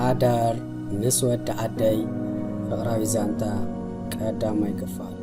ሓዳር ምስ ወዲ ዓደይ ፍቕራዊ ዛንታ ቀዳማይ ክፋል።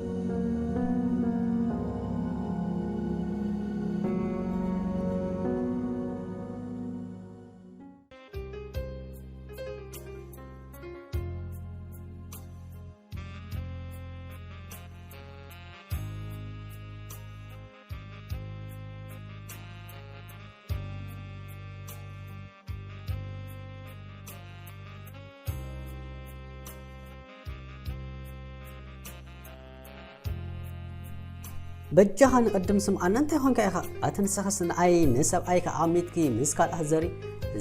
በጃኻ ንቕድም ስምዓና፣ እንታይ ኾንካ ኢኻ? ኣቲ ንስኽስ ንኣይ ንሰብኣይካ ኣሚትኪ ምስ ካልኣት ዘሪ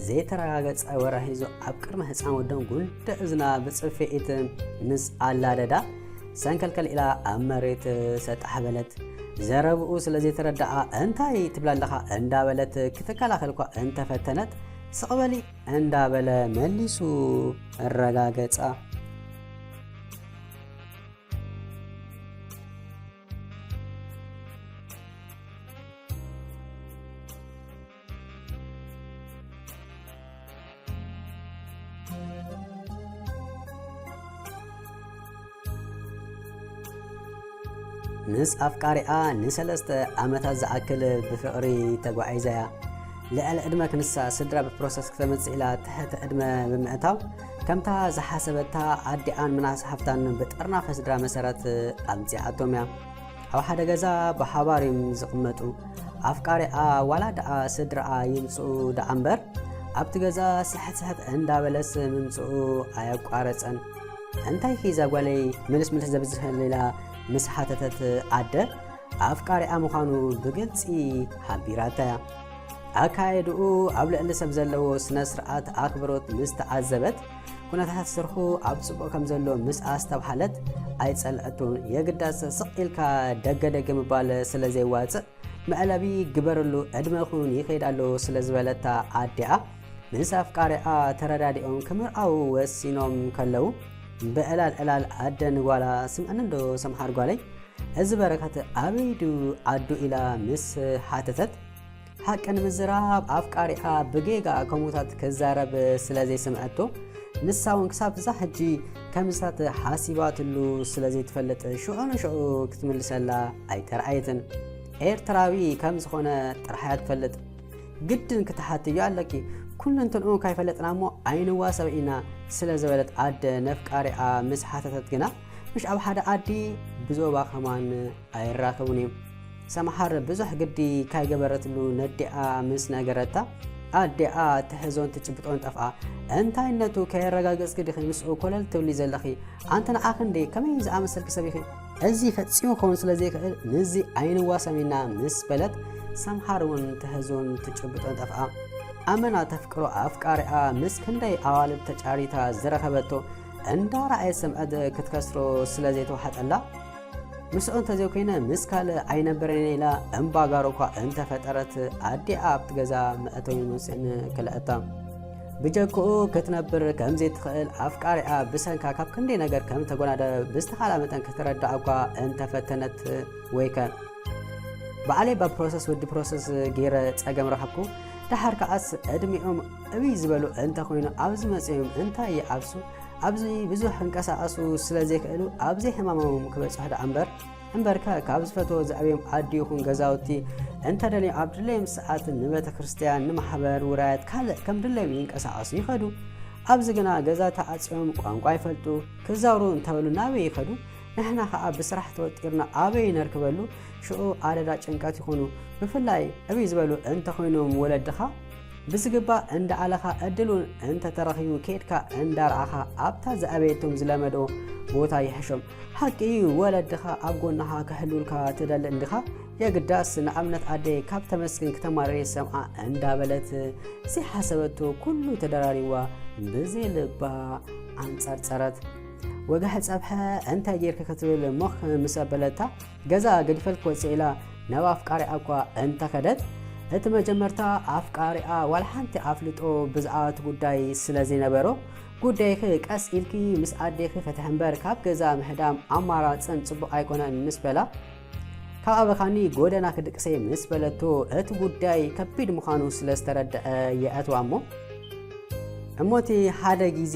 ዘይተረጋገጸ ወረ ሒዙ ኣብ ቅድሚ ህፃን ወደን ጉንዲ እዝና ብጽፍዒት ምስ ኣላደዳ ሰንከልከል ኢላ ኣብ መሬት ሰጣሕ በለት። ዘረብኡ ስለ ዘይተረድኣ እንታይ ትብላ ኣለኻ እንዳበለት ክትከላኸል እኳ እንተፈተነት ስቕ በሊ እንዳበለ መሊሱ ኣረጋገጻ። ምስ ኣፍቃሪኣ ንሰለስተ ዓመታት ዝኣክል ብፍቕሪ ተጓዒዘያ። ልዕሊ ዕድመ ክንሳ ስድራ ብፕሮሰስ ክተመጽእ ኢላ ትሕቲ ዕድመ ብምእታው፣ ከምታ ዝሓሰበታ ኣዲኣን ምናስ ሓፍታን ብጥርናፈ ስድራ መሰረት ኣምጺኣቶም እያ። ኣብ ሓደ ገዛ ብሓባር እዮም ዝቕመጡ። ኣፍቃሪኣ ዋላ ደኣ ስድራኣ ይምጽኡ ደኣ እምበር፣ ኣብቲ ገዛ ስሕት ስሕት እንዳበለስ ምምጽኡ ኣየቋረጸን። "እንታይ ሒዛ ጓለይ ምልስ ምልስ ዘብዝሕ?" ኢላ ምስ ሓተተት ኣደ፣ ኣፍቃሪኣ ምዃኑ ብግልጺ ሓቢራታ እያ። ኣካየድኡ ኣብ ልዕሊ ሰብ ዘለዎ ስነ ስርዓት ኣኽብሮት ምስ ተዓዘበት፣ ኩነታት ስርሑ ኣብ ጽቡቕ ከም ዘሎ ምስ ኣስተብሃለት ኣይጸልዐቶን። የግዳስ ስቕ ኢልካ ደገ ደገ ምባል ስለ ዘየዋጽእ መዕለቢ ግበርሉ፣ ዕድመኹን ይኸይድ ኣሎ ስለ ዝበለታ ኣዲኣ፣ ምስ ኣፍቃሪኣ ተረዳዲኦም ክምርዓው ወሲኖም ከለዉ፣ ብዕላል ዕላል ኣደ ንጓላ፣ "ስምዕኒ እንዶ ሰምሓር ጓለይ፣ እዚ በረከት ኣበይ ድዩ ዓዱ?" ኢላ ምስ ሓተተት፣ ሓቂ ንምዝራብ ኣፍቃሪኣ ብጌጋ ከምኡታት ክዛረብ ስለ ዘይሰምዐቶ፣ ንሳ እውን ክሳብ እዛ ሕጂ ከምዝታት ሓሲባትሉ ስለ ዘይትፈልጥ፣ ሽዑ ንሽዑ ክትምልሰላ ኣይተረኣየትን። ኤርትራዊ ከም ዝኾነ ጥራሕ እያ ትፈልጥ። "ግድን ክትሓትዮ ኣለኪ፣ ኩሉ እንትንኡ ካይፈለጥና እሞ ኣይንዋሰብ ኢና" ስለ ዝበለት ኣደ ነፍቃሪኣ ምስ ሓተተት ግና፣ "ምሽ ኣብ ሓደ ዓዲ ብዞባ ከማን ኣይራኸቡን እዮም።" ሰምሓር ብዙሕ ግዲ ካይገበረትሉ ነዲኣ ምስ ነገረታ፣ ኣዲኣ ትሕዞን ትጭብጦን ጠፍኣ። "እንታይነቱ ከየረጋገጽኪ ዲኺ ምስኡ ኮለል ትብሊ ዘለኺ? ኣንቲ ንዓኺ እንዴ ከመይ ዝኣመሰልኪ ሰብ ኢኺ?" "እዚ ፈጺሙ ክኸውን ስለ ዘይክእል ምስዚ ኣይንዋሰብ ኢና" ምስ በለት፣ ሰምሓር እውን ትሕዞን ትጭብጦን ጠፍኣ። ኣመና ተፍቅሮ ኣፍቃሪኣ ምስ ክንደይ ኣዋልድ ተጫሪታ ዝረኸበቶ እንዳረኣየት ሰምዐት ክትከስሮ ስለ ዘይተዋሕጠላ፣ "ምስኡ እንተዘይኮይነ ምስ ካልእ ኣይነብርን እየ" ኢላ እምባጋሮ እኳ እንተፈጠረት፣ ኣዲኣ ኣብቲ ገዛ መእተዊን መውፅእን ክልእታ። ብጀክኡ ክትነብር ከም ዘይትኽእል ኣፍቃሪኣ ብሰንካ ካብ ክንደይ ነገር ከም ተጎናደ ብዝተኻእላ መጠን ክትረድኣ እኳ እንተፈተነት፣ ወይከ ባዕለይ ብ ፕሮሰስ ወዲ ፕሮሰስ ገይረ ጸገም ረኸብኩ። ደሓር ከዓስ ዕድሚኦም ዕብይ ዝበሉ እንተኾይኑ ኣብዚ መጺኦም እንታይ ይዓብሱ? ኣብዚ ብዙሕ ክንቀሳቐሱ ስለ ዘይክእሉ ኣብ ዘይሕማሞም ክበጽሑ ደኣ እምበር፣ እምበርከ ካብ ዝፈትዎ ዘዕብዮም ዓዲ ይኹን ገዛውቲ እንተደልዮም ኣብ ድለዮም ሰዓት ንቤተ ክርስቲያን፣ ንማሕበር ውራያት፣ ካልእ ከም ድለዮም ይንቀሳቐሱ ይኸዱ። ኣብዚ ግና ገዛ ተዓጽዮም ቋንቋ ይፈልጡ፣ ክዛውሩ እንተበሉ ናበይ ይኸዱ? ንሕና ኸኣ ብስራሕ ተወጢርና ኣበይ ነርክበሉ? ሽዑ ኣደዳ ጭንቀት ይኹኑ። ብፍላይ ዕብይ ዝበሉ እንተኾይኖም ወለድኻ ብዝግባእ እንዳኣለኻ ዕድል እውን እንተተረኺቡ ኬድካ እንዳረኣኻ ኣብታ ዝኣበየቶም ዝለመዶ ቦታ ይሕሾም። ሓቂ እዩ፣ ወለድኻ ኣብ ጎንኻ ክሕልውልካ ትደሊ እንዲኻ። የግዳስ ንኣብነት ኣደይ ካብ ተመስገን ክተማርር እየ ዝሰምዓ እንዳበለት ዘይሓሰበቶ ኩሉ ተደራሪብዋ ብዘይ ልባ ኣንጸርጸረት። "ወጋሒ ጸብሐ እንታይ ጌርኪ?" ክትብል ሞኽ ምስ ኣበለታ፣ "ገዛ ገዲፈልኪ ወጽእ" ኢላ ናብ ኣፍቃሪኣ እኳ እንተኸደት፣ እቲ መጀመርታ ኣፍቃሪኣ ዋላ ሓንቲ ኣፍልጦ ብዛዕባ እቲ ጉዳይ ስለ ዘይነበሮ፣ "ጉዳይኪ ቀስ ኢልኪ ምስ ኣዴኺ ፍትሒ እምበር ካብ ገዛ ምህዳም ኣማራጽን ጽቡቕ ኣይኮነን" ምስ በላ፣ "ካብ ኣበኻኒ ጎደና ክድቅሰ" ምስ በለቶ፣ እቲ ጉዳይ ከቢድ ምዃኑ ስለ ዝተረድአ የእትዋ እሞ፣ እሞ እቲ ሓደ ግዜ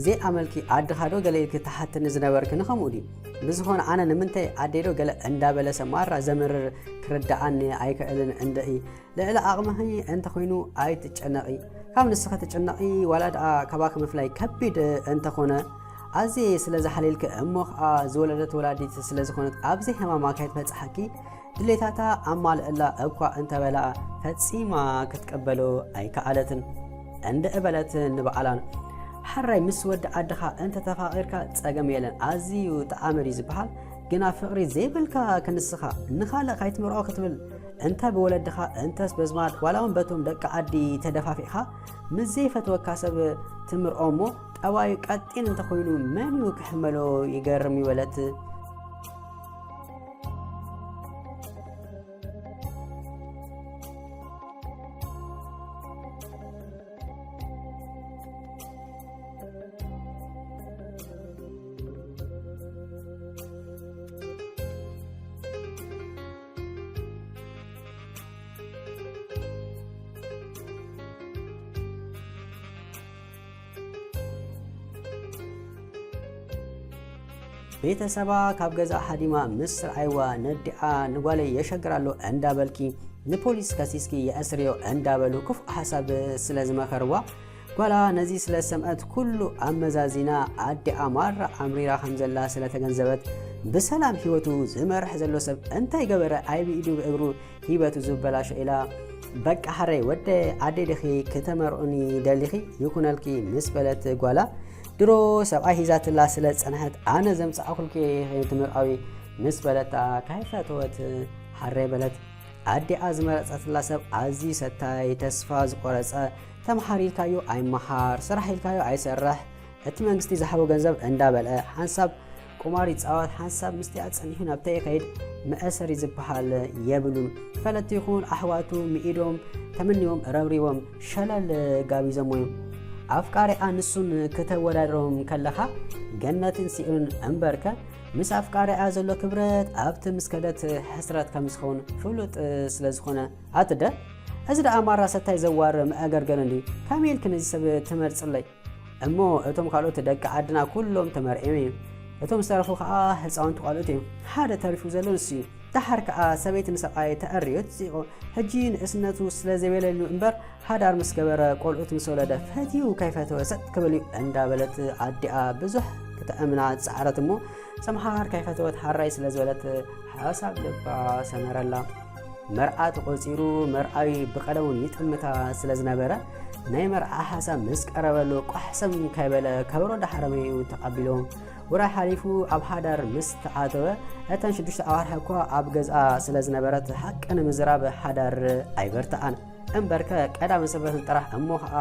ዘይኣመልኪ ኣድኻ ዶ ገለ ኢልኪ ትሓትኒ ዝነበርኪ ንኸምኡ ድዩ? ብዝኾነ ኣነ ንምንታይ ኣደይ ዶ ገለ እንዳበለ ሰብ ማራ ዘምርር ክርድኣኒ ኣይክእልን እንድዒ። ልዕሊ ዓቕምኺ እንተኾይኑ ኣይትጨነቒ። ካብ ንስኺ ትጭነቒ ዋላ ደኣ ካባኺ ምፍላይ ከቢድ እንተኾነ ኣዝየ ስለ ዝሓልየልኪ እሞ ኸኣ ዝወለደት ወላዲት ስለ ዝኾነት ኣብ ዘይሕማማ ከይትበጽሓኪ ድሌታታ ኣማልእላ እኳ እንተበላ ፈጺማ ክትቅበሎ ኣይከኣለትን። እንድዒ በለት ንባዕላን፣ ሓራይ ምስ ወዲ ዓድኻ እንተ ተፋቒርካ ጸገም የለን፣ ኣዝዩ ጠዓመ ድዩ ዝበሃል? ግና ፍቕሪ ዘይብልካ ክንስኻ ንኻልእ ካይትምርዖ ክትብል እንተ ብወለድኻ እንተስ በዝማድ ዋላ እውን በቶም ደቂ ዓዲ ተደፋፊእኻ ምስ ዘይፈትወካ ሰብ ትምርዖ እሞ ጠባዩ ቀጢን እንተኾይኑ መን እዩ ክሕመሎ ይገርም ይበለት። ቤተሰባ ካብ ገዛ ሃዲማ ምስ ረኣይዋ ነዲኣ ንጓለይ የሸግር ኣሎ እንዳበልኪ ንፖሊስ ከሲስኪ የእስርዮ እንዳበሉ ክፉእ ሓሳብ ስለ ዝመኸርዋ ጓላ ነዚ ስለ ዝሰምዐት ኩሉ ኣመዛዚና ኣዲኣ ማራ ኣምሪራ ከም ዘላ ስለ ተገንዘበት ብሰላም ህይወቱ ዝመርሕ ዘሎ ሰብ እንታይ ገበረ ኣይብኢዱ ብእግሩ ሂበቱ ዝበላሾ ኢላ በቃ ሓረይ ወደ ኣደይ ዲኺ ክተመርዑኒ ደሊኺ ይኩነልኪ ምስ በለት ጓላ ድሮ ሰብኣይ ሂዛትላ ስለ ዝጸንሐት ኣነ ዘምጻእኩልኪ ትምርዓዊ ምስ በለታ ካይፈተወት ሓረይ በለት። ኣዲኣ ዝመረጸትላ ሰብ ኣዝዩ ሰታይ፣ ተስፋ ዝቆረጸ፣ ተምሓር ኢልካዮ ኣይመሃር፣ ስራሕ ኢልካዮ ኣይሰርሕ፣ እቲ መንግስቲ ዝሃቦ ገንዘብ እንዳበልዐ ሓንሳብ ቁማር ይጻወት፣ ሓንሳብ ምስቲኣ ጸኒሑ ናብታ ይኸይድ፣ መእሰሪ ዝበሃል የብሉን። ፈለጥቲ ይኹን ኣሕዋቱ ምኢዶም ተመንዮም ረብሪቦም ሸለል ጋቢዞሞ እዮም። ኣፍቃሪኣ ንሱን ክተወዳድሮም ከለኻ ገነትን ሲኦልን እምበርከ ምስ ኣፍቃሪኣ ዘሎ ክብረት ኣብቲ ምስ ከደት ሕስረት ከም ዝኸውን ፍሉጥ ስለ ዝኾነ ኣትደ እዚ ደኣ ማራ ሰታይ ዘዋር መኣገርገር እንዲ ከመይ ኢልክ ነዚ ሰብ ትመርጽለይ? እሞ እቶም ካልኦት ደቂ ዓድና ኩሎም ተመርዕዮም እዮም። እቶም ዝተረፉ ከኣ ህፃውንቲ ቆልዑት እዮም። ሓደ ተሪፉ ዘሎ ንሱ እዩ። ደሓር ከኣ ሰበይቲ ንሰብኣይ ተዕርዮ ትፅይቖ። ሕጂ ንእስነቱ ስለ ዘይበለሉ እምበር ሓዳር ምስ ገበረ ቆልዑት ምስ ወለደ ፈትዩ ከይፈተወ ሰጥ ክብል እዩ እንዳበለት ኣዲኣ ብዙሕ ክተእምና ዝፀዓረት እሞ ሰምሃር ከይፈተወት ሓራይ ስለ ዝበለት ሓሳብ ልባ ሰመረላ። መርዓ ተቖጺሩ መርዓዊ ብቐደሙን ይጥምታ ስለ ዝነበረ ናይ መርዓ ሓሳብ ምስ ቀረበሉ ቋሕሰም ከይበለ ከበሮ ዳሕረመዩ ተቐቢሎም። ውራይ ሓሊፉ ኣብ ሓዳር ምስ ተኣተወ እተን ሽዱሽተ ኣዋርሕ እኳ ኣብ ገዝኣ ስለ ዝነበረት ሓቂ ንምዝራብ ሓዳር ኣይበርትኣን። እምበርከ ቀዳምን ሰንበትን ጥራሕ እሞ ኸኣ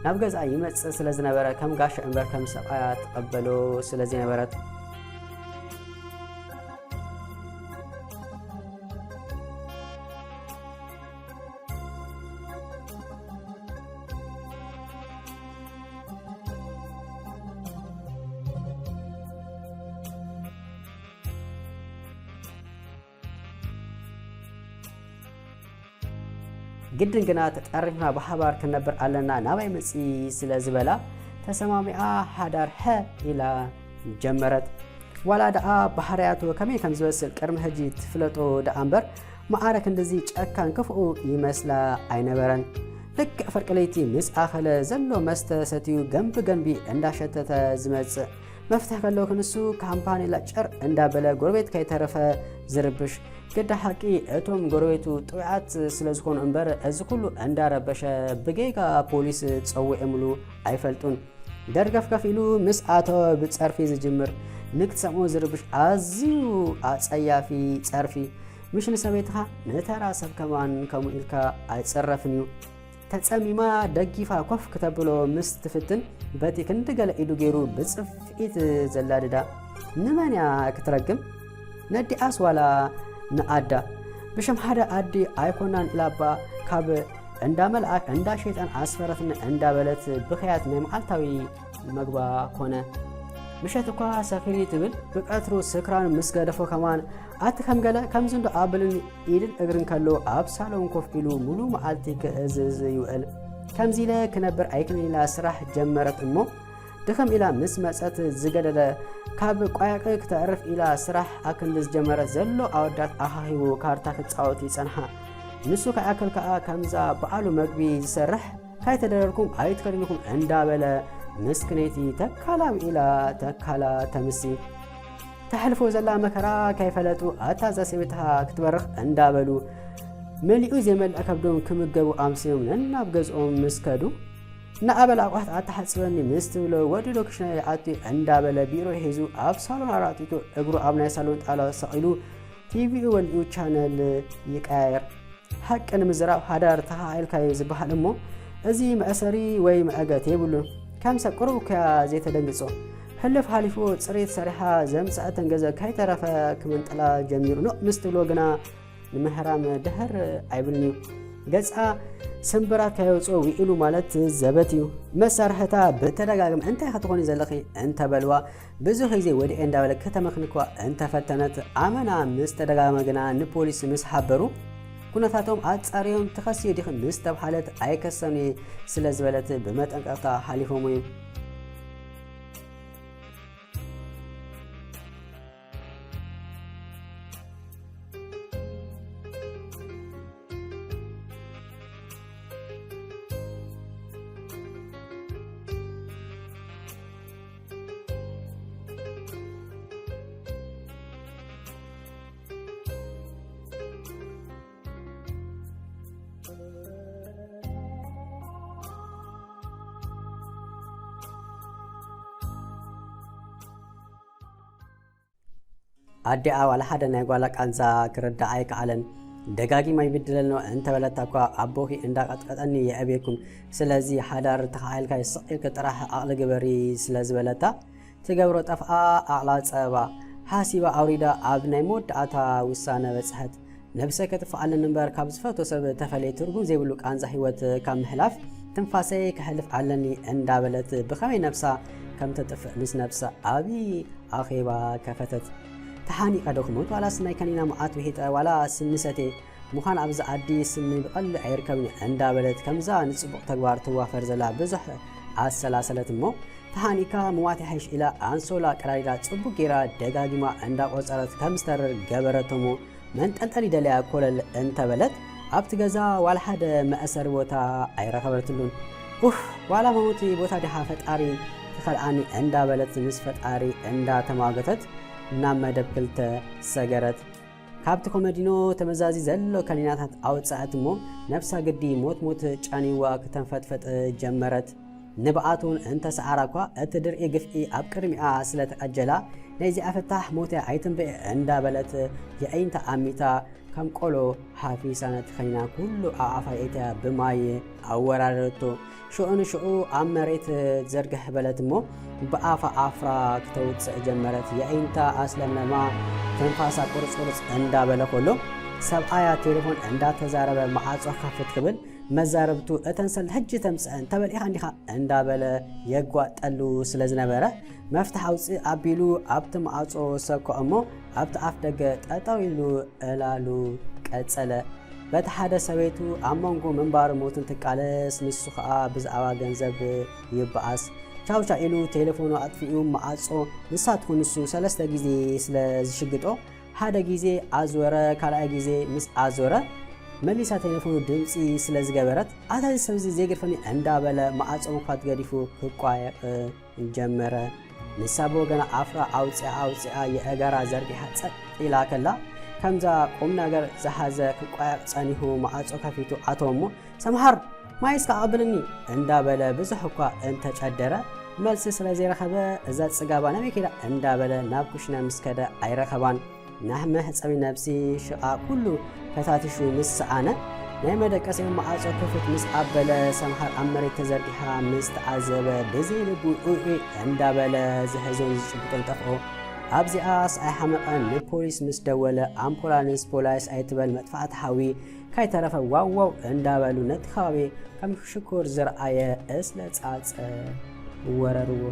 ናብ ገዝኣ ይመጽእ ስለ ዝነበረ ከም ጋሻ እምበር ከም ሰብኣያ ትቐበሎ ስለ ዘይነበረት ግድን ግና ተጠሪፍና ብሓባር ክንነብር ኣለና ናባይ መጺ ስለ ዝበላ ተሰማሚዓ ሓዳር ሀ ኢላ ጀመረት። ዋላ ደኣ ባህርያቱ ከመይ ከም ዝበስል ቅድሚ ሕጂ ትፍለጦ ደኣ እምበር፣ መዓረ ክንድዚ ጨካን ክፍኡ ይመስላ ኣይነበረን። ልክዕ ፍርቂ ለይቲ ምስ ኣኸለ ዘሎ መስተ ሰትዩ ገንቢ ገንቢ እንዳሸተተ ዝመጽእ። መፍትሕ ከለዎ ክንሱ ካምፓኔላ ጭር እንዳበለ ጎረቤት ከይተረፈ ዝርብሽ። ግዳ ሓቂ እቶም ጎረቤቱ ጥዑያት ስለ ዝኾኑ እምበር እዚ ኩሉ እንዳረበሸ ብጌጋ ፖሊስ ጸዊዖምሉ ኣይፈልጡን። ደርገፍገፍ ኢሉ ምስ ኣተወ ብጸርፊ ዝጅምር፣ ንክትሰምዖ ዝርብሽ ኣዝዩ ኣጸያፊ ጸርፊ። ምሽ ንሰበይትኻ ንተራ ሰብ ከማን ከምኡ ኢልካ ኣይጸረፍን እዩ። ተጸሚማ ደጊፋ ኮፍ ክተብሎ ምስ ትፍትን በቲ ክንዲ ገለ ኢዱ ገይሩ ብጽፍዒት ዘላድዳ። ንመን እያ ክትረግም? ነዲኣስ ዋላ ንኣዳ? ብሽም ሓደ ኣዲ ኣይኮናን ኢላባ ካብ እንዳ መልኣክ እንዳ ሸይጣን ኣስፈረትኒ እንዳበለት ብኽያት ናይ መዓልታዊ መግባ ኮነ። ምሸት እኳ ሰኺሪ ትብል ብቀትሩ ስክራን ምስ ገደፎ ከማን ኣቲ ከም ገለ ከምዚ እንዶ ኣብልን ኢድን እግርን ከሎ ኣብ ሳሎን ኮፍ ኢሉ ሙሉ መዓልቲ ክእዝዝ ይውዕል። ከምዚ ኢለ ክነብር ኣይክእልን ኢላ ስራሕ ጀመረት እሞ፣ ድኽም ኢላ ምስ መጸት ዝገደደ፣ ካብ ቋያቂ ክተዕርፍ ኢላ ስራሕ ኣክንዲ ዝጀመረት ዘሎ ኣወዳት ኣኻኺቡ ካርታ ክጻወት ይጸንሓ። ንሱ ከይኣክል ከኣ ከምዛ በዓሉ መግቢ ዝሰርሕ፣ "ካይተደረርኩም ኣይትከድንኹም" እንዳበለ ምስክነይቲ ተካላ ውዒላ ተካላ ተምሲ። ተሕልፎ ዘላ መከራ ከይፈለጡ ኣታ እዛ ሰበይትኻ ክትበርኽ እንዳበሉ መሊኡ ዘይመልእ ከብዶም ክምገቡ ኣምስዮም ነናብ ገዝኦም ምስ ከዱ፣ "ንኣበል ኣቑሑት ኣተሓጽበኒ" ምስ ትብሎ፣ ወዲ ዶ ክሽነ ይኣቱ እንዳበለ ቢሮ ሒዙ ኣብ ሳሎን ኣራጢጡ እግሩ ኣብ ናይ ሳሎን ጣውላ ሰቒሉ ቲቪኡ ወሊዑ ቻነል ይቀያየር። ሓቂ ንምዝራብ ሓዳር ተኻኢልካዮ ዝበሃል እሞ፣ እዚ መእሰሪ ወይ መዕገት የብሉን። ከም ሰብ ቅሩብ እኳ ዘይተደንግጾ። ሕልፍ ሓሊፉ ጽሬት ሰሪሓ ዘምጽኣተን ገንዘብ ከይተረፈ ክምንጥላ ጀሚሩ። ኖእ ምስ ትብሎ ግና ንምህራም ድህር ኣይብልን'ዩ። ገጻ ስምብራት ከየውጽኦ ውዒሉ ማለት ዘበት እዩ። መሳርሕታ ብተደጋጋሚ "እንታይ ኢኺ ትኾኒ ዘለኺ?" እንተበልዋ፣ ብዙሕ ግዜ ወዲኤ እንዳበለ ከተመኽንኳ እንተፈተነት፣ ኣመና ምስ ተደጋገመ ግና ንፖሊስ ምስ ሓበሩ፣ ኩነታቶም ኣጻርዮም "ትኸስዮ ዲኺ?" ምስ ተብሃለት፣ "ኣይከሰን እየ" ስለ ዝበለት ብመጠንቀቕታ ሓሊፎም እዮም። ኣዲኣ ዋላ ሓደ ናይ ጓላ ቃንዛ ክርዳኣ ኣይከኣለን። ደጋጊማ "ይብድለልና" እንተበለታ እኳ፣ "ኣቦኺ እንዳቐጥቀጠኒ የዕብየኩም፣ ስለዚ ሓዳር ተኻኢልካዮ ስቕ ኢልኪ ጥራሕ ዓቕሊ ግበሪ" ስለ ዝበለታ፣ ትገብሮ ጠፍኣ፣ ዓቕላ ጸበባ። ሓሲባ ኣውሪዳ ኣብ ናይ መወዳእታ ውሳነ በጽሐት። "ነብሰይ ከጥፍእ ኣለኒ እምበር፣ ካብ ዝፈትዎ ሰብ ተፈልየ ትርጉም ዘይብሉ ቃንዛ ህይወት ካብ ምሕላፍ፣ ትንፋሰይ ከሕልፍ ኣለኒ" እንዳበለት፣ ብኸመይ ነብሳ ከም ተጥፍእ ምስ ነብሳ ዓቢ ኣኼባ ከፈተት። ተሓኒቐ ዶ ክሞት ዋላስ ናይ ከኒና መዓት ውሒጠ ዋላ ስኒ ሰትየ? ምዃን ኣብዚ ዓዲ ስኒ ብቐሊሉ ኣይርከብን እዩ እንዳበለት ከምዛ ንጽቡቕ ተግባር ትዋፈር ዘላ ብዙሕ ኣሰላሰለት እሞ፣ ተሓኒቕካ ምሟት ይሓይሽ ኢላ ኣንሶላ ቀዳዲዳ ጽቡቕ ጌራ ደጋጊማ እንዳቖጸረት ከም ዝተርር ገበረቶ እሞ፣ መንጠልጠሊ ደልያ ኮለል እንተበለት፣ ኣብቲ ገዛ ዋላ ሓደ መእሰሪ ቦታ ኣይረኸበትሉን። "ኡፍ፣ ዋላ መሞቲ ቦታ ዲኻ ፈጣሪ ትኸልኣኒ?" እንዳበለት ምስ ፈጣሪ እንዳተማገተት ናብ መደብ ክልተ ሰገረት። ካብቲ ኮመዲኖ ተመዛዚ ዘሎ ከኒናታት ኣውጽኣት እሞ፣ ነብሳ ግዲ ሞት ሞት ጫኒዋ ክተንፈጥፈጥ ጀመረት። ንብኣቱን እንተሰዓራ እኳ፣ እቲ ድርኢ ግፍዒ ኣብ ቅድሚኣ ስለ ተቐጀላ፣ "ናይዚኣ ፍታሕ ሞት እያ ኣይትንበኤ" እንዳበለት የዒንታ ኣሚታ፣ ከም ቆሎ ሓፊሳ ነቲ ከኒና ኩሉ ኣኣፋ የእትያ ብማይ ኣወራረደቶ። ሽዑ ንሽዑ ኣብ መሬት ዘርግሕ በለት እሞ፣ ብኣፋ ኣፍራ ክተውጽእ ጀመረት። የዒንታ ኣስለምለማ፣ ትንፋሳ ቁርጽ ቁርጽ እንዳበለ ከሎ፣ ሰብኣያ ቴሌፎን እንዳተዛረበ ማዕጾ ከፍት ክብል፣ መዛረብቱ እተን ሰልዲ ሕጂ ተምጽአን፣ ተበሊዕኻ እንዲኻ እንዳበለ የጓጠሉ ስለ ዝነበረ፣ መፍትሕ ኣውጽእ ኣቢሉ ኣብቲ ማዕጾ ሰኮ እሞ፣ ኣብቲ ኣፍ ደገ ጠጠው ኢሉ ዕላሉ ቀጸለ። በቲ ሓደ ሰበይቱ ኣብ መንጎ ምንባርን ሞትን ትቃለስ፣ ንሱ ኸኣ ብዛዕባ ገንዘብ ይበኣስ። ቻው ቻው ኢሉ ቴሌፎኑ ኣጥፊኡ ማዕጾ ንሳ ትኹን ንሱ ሰለስተ ግዜ ስለ ዝሽግጦ፣ ሓደ ግዜ ኣዞረ፣ ካልኣይ ግዜ ምስ ኣዞረ፣ መሊሳ ቴሌፎኑ ድምጺ ስለ ዝገበረት፣ "ኣታ እዚ ሰብ እዚ ዘይገድፈኒ" እንዳበለ ማዕጾ ምኽፋት ገዲፉ ክቋየቕ ጀመረ። ንሳ ብወገና ኣፍራ ኣውጺኣ ኣውጺኣ የእጋራ ዘርጊሓ ጸጥ ኢላ ከላ፣ ከምዛ ቁም ነገር ዝሓዘ ክቋየቕ ጸኒሑ ማዕጾ ከፊቱ ኣተወ እሞ፣ "ሰምሃር፣ ማይ እስከ ኣቐብልኒ" እንዳበለ ብዙሕ እኳ እንተጨደረ፣ መልሲ ስለ ዘይረኸበ፣ እዛ ጽጋባ ናበይ ከይዳ እንዳበለ ናብ ኩሽና ምስ ከደ ኣይረኸባን። ናህ መሕጸቢ ነብሲ ሽቓ ኩሉ ፈታቲሹ ምስ ሰኣነ፣ ናይ መደቀሲኦም ማዕጾ ክፍት ምስ ኣበለ፣ ሰምሃር ኣብ መሬት ተዘርጊሓ ምስ ተዓዘበ፣ ብዘይ ልቡ ኡይ ኡይ እንዳበለ ዝሕዞን ዝጭብጦን ጠፍኦ። ኣብዚኣስ ኣይሓመቐን፣ ንፖሊስ ምስ ደወለ፣ ኣምቡላንስ ፖላይስ ኣይትበል፣ መጥፋእቲ ሓዊ ከይተረፈ ዋው ዋው እንዳበሉ ነቲ ከባቢ ከም ሽኩር ዝረኣየ እስለ ጻጸ ወረርዎ።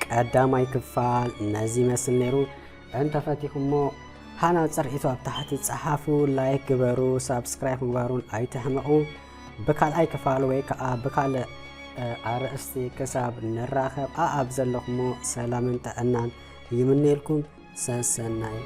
ቀዳማይ ክፋል ነዚ ይመስል ነይሩ። እንተፈቲኹሞ ሃናጽ ርእይቶ ኣብ ታሕቲ ጸሓፉ፣ ላይክ ግበሩ፣ ሳብስክራይብ ምግባሩን ኣይትሕመቑ። ብካልኣይ ክፋል ወይ ከዓ ብካልእ ኣርእስቲ ክሳብ ንራኸብ ኣኣብ ዘለኹሞ ሰላምን ጥዕናን ይምነየልኩም። ሰሰናዩ።